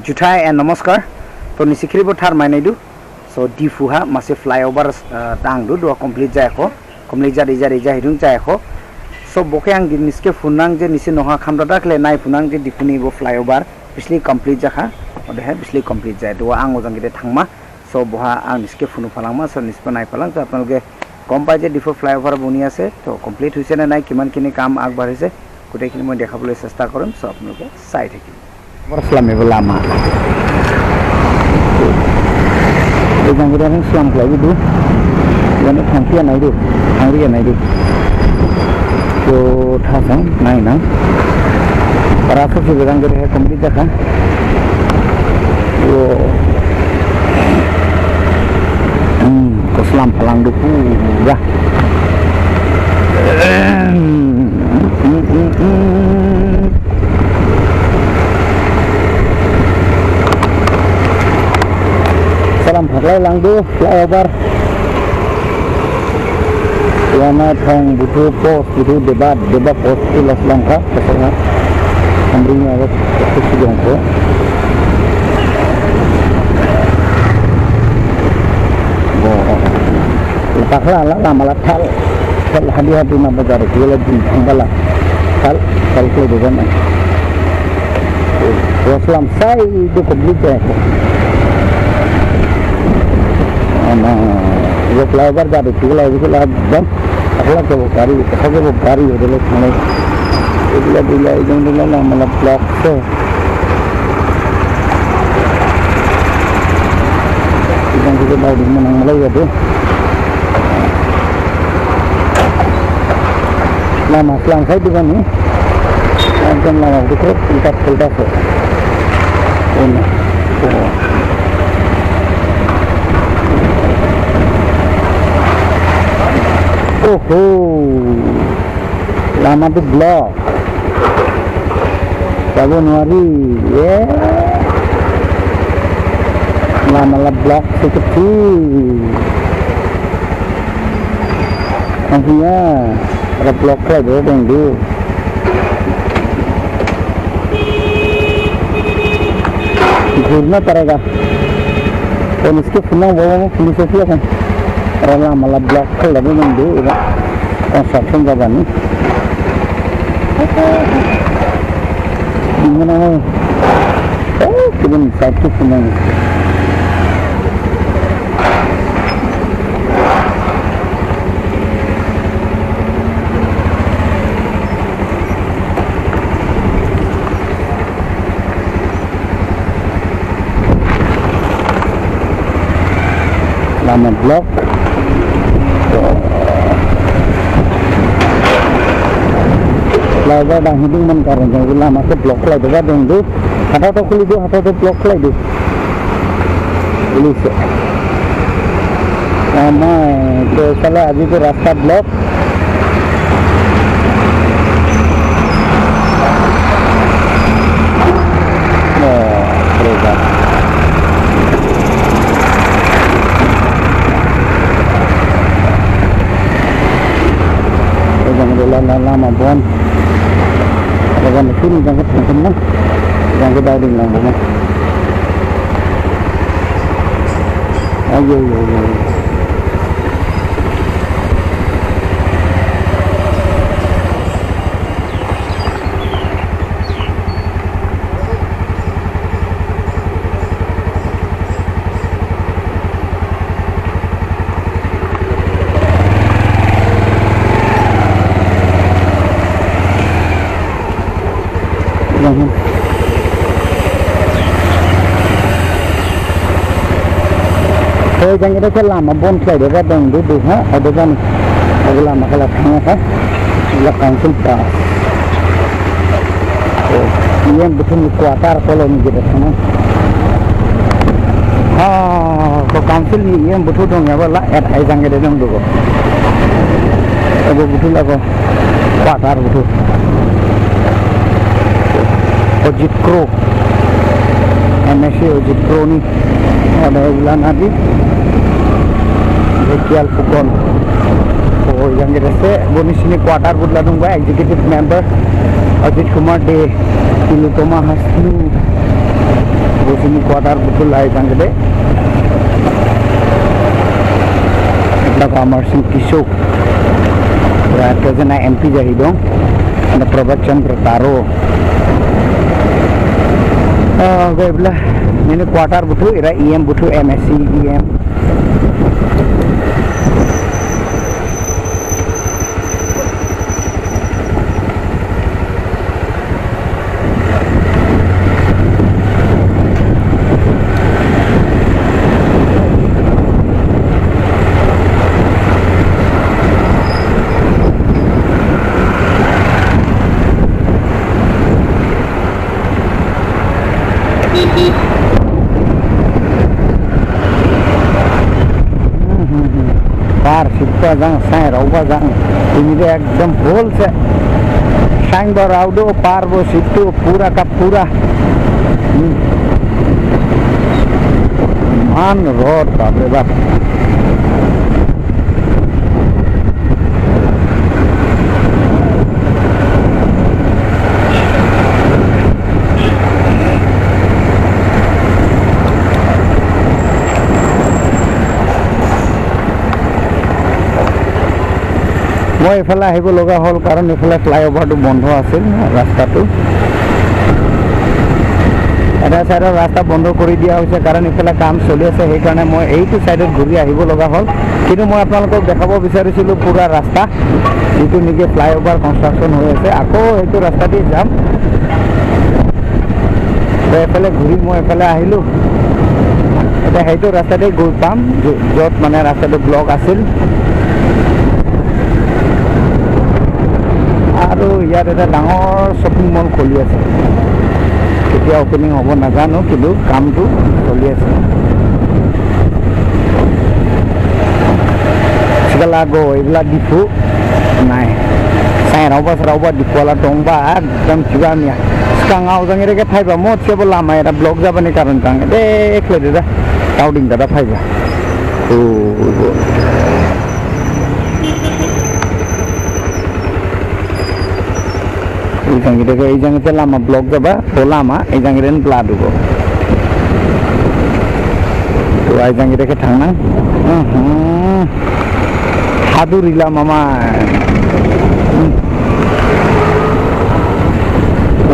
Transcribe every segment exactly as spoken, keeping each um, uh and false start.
Juthai and namaskar. To nisi khri bo tharmai nai do. So Diphu ha masi flyover, uh, tang do, do complete jai ako. Complete jai, jai, jai hidung jai ako. So bo ke ang nisi ke phunang je nisi noha kham dada kle nai phunang je Diphu ni bo flyover bisli complete jakha. Ode he bisli complete jai. Do ang ojang kete thangma. So bo ha ang nisi ke phunu phalangma, so nisi panai phalang, so আপোনালোকে গম পায় যে ডিফু ফ্লাইঅভাৰ বনি আছে, তো কমপ্লিট হৈছে নে নাই, কিমানখিনি কাম আগবাঢ়িছে, গোটেইখিনি মই দেখাবলৈ চেষ্টা কৰিম। So আপোনালোকে চাই থাকিব। বৰ শ্লাম এইবোৰ লামা। এই জাংগিৰাং শ্লাম ক্লাই দিবি। ইয়ানে থাংকিয়া নাই দিও, থাংৰিয়া নাই দিও। তো থাচাং নাই না। Para so si berang gede hai complete jakha. Yo. Hmm, ko slam palang duku. Ya. Hmm, hmm, hmm, hmm. Salam paklai lang do, flyover. Lama thang butu post, butu debat, debat post tu las langkha, kasar ha. Amri ni awak, aku sidong ko. Oh, lepak la, la, lama la thal, thal hadi hadi na bazar, kila di, ang bala, thal, thal kila di kan. Waslam sai do complete jai. Ama, yo flyover jadi kila, kila dan. Akla ke bo gari, akla ke bo gari, udah le thangle. Bila bila ijong bila lama la block se. Ijong kita bawa di mana mulai ya tu. Lama selang saya juga ni. Macam lama betul, pintar pintar tu. Ini. Oh. Oho. Lama tu block. Jago nuari. Yeah. Lama la block sikit si. Maksudnya, ada block lah dia dong tu. Jurna tarega. Kon iske phunang bawa mo police office kan. Rala mala block ke labu nunggu ira. Construction ka bani. Di mana mo? Oh, kibun satu phunang. Lama block. Laga dang hiding man karena lama ke block lagi dong tu. Hata tu kuli tu, hata tu block lagi tu. Police. Amai, to sala abhi to rasta block. Oh, terus. Terus yang ada lama-lama bon. Ada kan sini jangan sini. Jangan kita ada yang lama. Ayo, ayo, ayo. Jangan. Hoi, jangan kita ke lama bon kelai deka dong duduk ha, ada kan. Ada lama kalau tengah ha. Belakang sempat. Oh, ini yang betul quarter colony kita sana. Ah, ko council ni yang betul dong ya bala, et ai jangan kita dong duduk. Ada betul apa? Quarter betul. Ojit Kro. M A C Ojit Kro ni. Ada bulan adi. Ezekiel Pukon. Oh, yang kita se, bonus ini quarter buat ladung ba executive member Ajit Kumar Dey, Tilottama Hasnu. Sini quarter betul lah isang gede. Dak Amarsing Tisso. Ya, ke sana M P jadi dong. Ada Prabhat Chandra Taro. Ah, gue bilang, ini quarter betul, ira E M betul, M S C E M. Par sitpa jang, sai rauba jang. Ini dia ekdom whole se. Sang ba raudo, par bo situ, pura ka pura. Hmm. Man road, bap re bap. মই এইফালে আহিব লগা হ'ল, কাৰণ এইফালে ফ্লাইঅভাৰটো বন্ধ আছিল, ৰাস্তাটো। এটা চাইডৰ ৰাস্তা বন্ধ কৰি দিয়া হৈছে, কাৰণ এইফালে কাম চলি আছে, সেইকাৰণে মই এইটো চাইডত ঘূৰি আহিব লগা হ'ল। কিন্তু মই আপোনালোকক দেখাব বিচাৰিছিলোঁ পুৰা ৰাস্তা, যিটো নেকি ফ্লাইঅভাৰ কনষ্ট্ৰাকশ্যন হৈ আছে। আকৌ সেইটো ৰাস্তা দি যাম। তো এইফালে ঘূৰি মই এইফালে আহিলোঁ। এতিয়া সেইটো ৰাস্তাতে গৈ পাম, য-, য'ত মানে ৰাস্তাটো ব্লক আছিল। আৰু ইয়াত এটা ডাঙৰ শ্বপিং মল খুলি আছে। কেতিয়া অপেনিং হ'ব নাজানো, কিন্তু কামটো চলি আছে। Sekarang lagu, ibu lagi fu. Nai. Sai rauba, sai rauba di kuala tongba, ekdom chiba mia. Sekarang au jang ire ke phaiba mo, siapa lama ira blok jaba ni karon kang. Dek le dada. Tau ding dada phaiba. Oh, oh. Ijang ire ke, ijang ire lama blok jaba, bo lama, ijang ire bladu ko. To ijang ire ke thangnang. Mhm. Hadu rila mama. Hmm.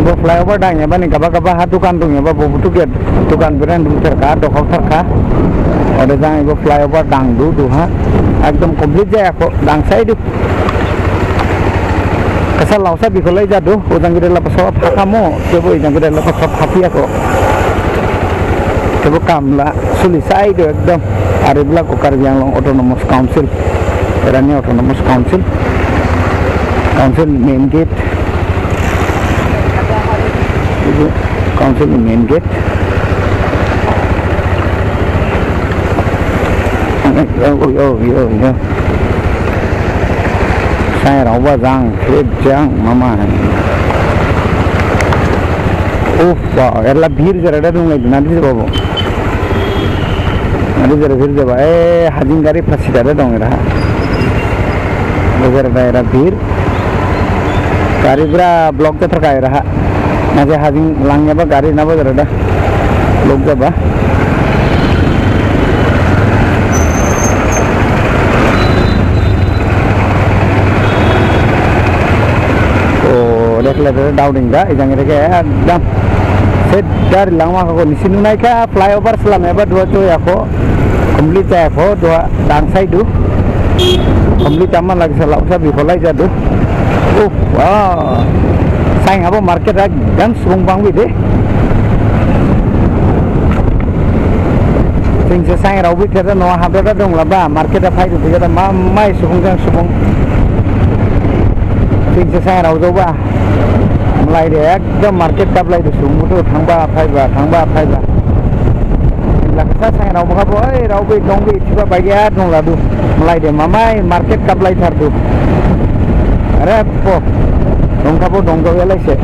Ibo flyover dang ya bani kaba kaba ha dukan dung ya ba bo dukan, dukan beren dung terka, dokok terka. Ode jang ibo flyover dang du du ha. Ekdom complete jaya ko dang sai du. Kasa lausa bikolai jadu, ujang gede lapaso phakamo, kebo ujang gede lapaso phapi ako. Kebo kam la suli sai do ekdom. Ari bla ko Karbi Anglong Autonomous Council. Erani Autonomous Council. Council main gate. Council main gate. Oh, oh, oh, oh, oh. Sai rauba jang, kret jang, mama. Uff, ela bir jara da dung lagi, nanti sih bobo. Nanti jara bir jaba, eh, hajing gari pasi dada dong ira. Jara da ira bir. Gari pura blok te terkai ira. Nanti hajing langnya ba gari nabo jara da. Lok jaba. Oh, dek le dek down ding da, ijang ire ke ekdom. Sedar langma ko nisi nunai ka flyover selam ya ba dua coy ako. Complete ya ako dua dang sai du. Complete aman lagi sala usa bikolai jadu. Uh, wow. Sai abo market ekdom subung bang bide. Sing se sai rau bide no habra dong laba market aphai du bide mamai subung jang subung. Sing se sai rau do ba. Malai de ekdom market kaplai du subung tu thangba phaiba, thangba phaiba. Laksa sai rau ba bo, oi rau bi dong bi chiba bagi a dong ladu. Malai de mamai market kaplai thar du. Are po. Dong ka bo dong do ya lai se.